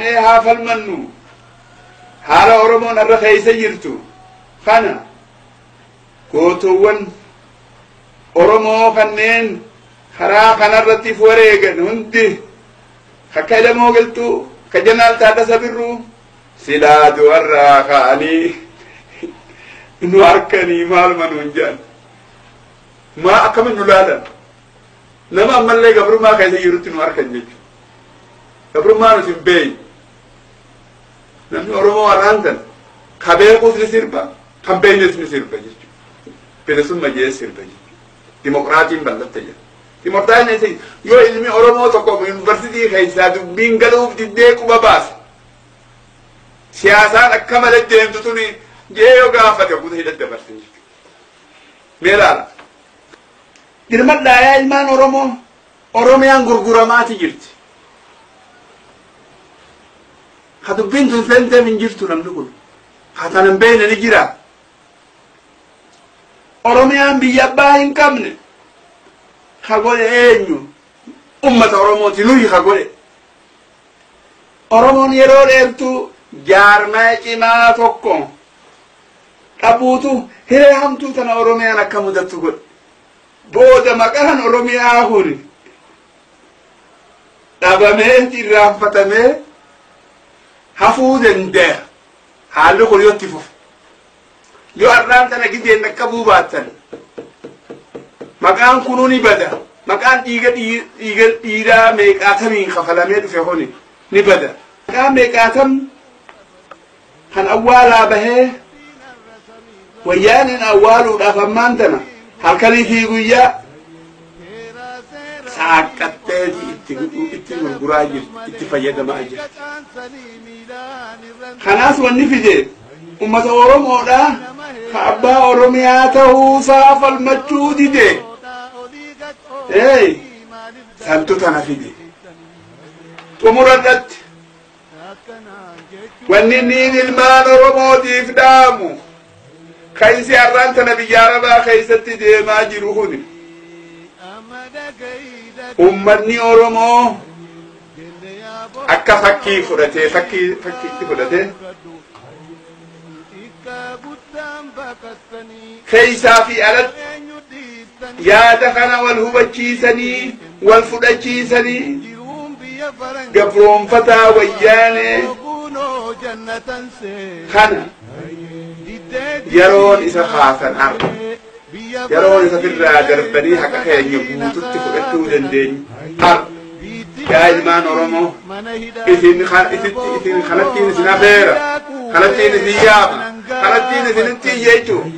Kaanee haa falmannu. Haala Oromoon irra keessa jirtu kana gootoowwan Oromoo kanneen karaa kanarratti wareegan hundi akka Elemoo Qilxuu, ka Jeneraal Taaddasaa Birruu silaa du'arraa ka'anii nu harkanii maaluma nuun jedhan. Maa akkamin nu laalan? Nama ammallee gabrummaa keessa jirutti nu harkan jechuudha. Gabrummaa nuti hin beeyne. Namni Oromoo warraan tan ka beekuus ni sirba, kan beeynes ni sirba jechuudha. Bilisumma jee sirba jechuudha. Dimokiraatiin bal'atte jedha. Dimokiraatiin yoo ilmi Oromoo tokko yuunivarsiitii keessaa dubbiin galuuf diddee quba baase, siyaasaan akka malee deemtu tuni jee yoo gaafate guuta hidha dabarse jechuudha. Mee ilaala. Dirmadhaa yaa ilmaan Oromoo, Oromiyaan gurguramaati jirti. Ka dubbiin tun seenteef hin jirtu namni kun. Ka tan hin beekne ni jira. Oromiyaan biyya abbaa hin qabne. Ka godhe eenyu? Ummata Oromooti nuyi ka godhe. Oromoon yeroo dheertuu jaarmaa cimaa tokko dhabuutu hiree hamtuu tana Oromiyaan akka mudattu godhe. Booda maqaan Oromiyaa kun dhabamee irraanfatamee hafuu danda'a. Haalli kun yoo itti fufe. Yoo har'aan tana gizeen dhaqqabuu baattan maqaan kunuu ni bada. Maqaan dhiiga dhiiga dhiiraa meeqaatamiin kafalamee dhufe kuni ni bada. Maqaan meeqaatam kan awwaalaa bahee wayyaaniin awwaaluudhaaf ammaan tana halkanii fi guyyaa saaqqatteeti itti gurguraa jirti, itti fayyadamaa jirti. Kanaas wanni fide ummata Oromoodha ka abbaa Oromiyaa ta'uusaa falmachuu dide. Hey, santu tana fide. Xumura irratti wanni inni ilmaan Oromootiif dhaamu kan har'aan tana biyya Arabaa keessatti deemaa jiru kuni ummanni Oromoo akka fakkii fudhatee fakkii fakkiitti fudhatee keessaa fi alatti yaada kana wal hubachiisanii wal fudhachiisanii gabroonfataa wayyaanee kana yeroon isa kaasan arga. Yeroon isa firraa darbanii haqa keenya guututti fudhachuu dandeenyu har'a. Yaa ilmaan Oromoo, isin isin kanattiin isin afeera, kanattiin isin yaama, kanattiin isinitti jechuudha.